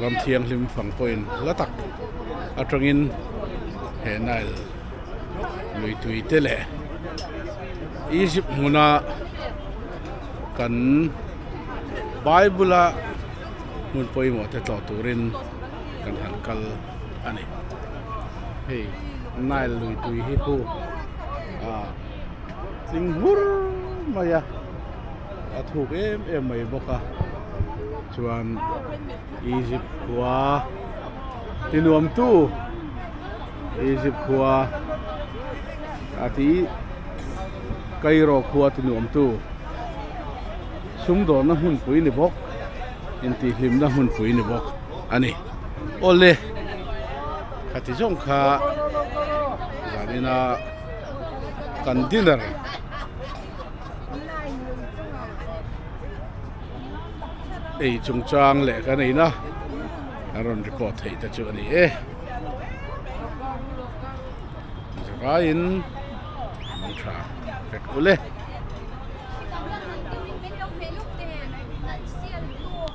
Ram thianghlim fang pawhin hla tak atangin he Nile lui tui te leh Egypt hmuna kan Bible a hmun pawimawh te tlawh turin kan han kal a ni. Hei Nile lui tui hi khu ah tling hmur mai a a thuk em em mai bawk a chuan Egypt khua ti nuam tu Egypt khua a tih Cairo khua ti nuam tu sumdawrna hmunpui ni bawk intihhlimna hmunpui ni bawk a ni. Awle khati zawng kha zanina kan dinner ei chungchang leh kan eina an rawn record theih te chu a ni e. Zavaiin mang tha vek ule.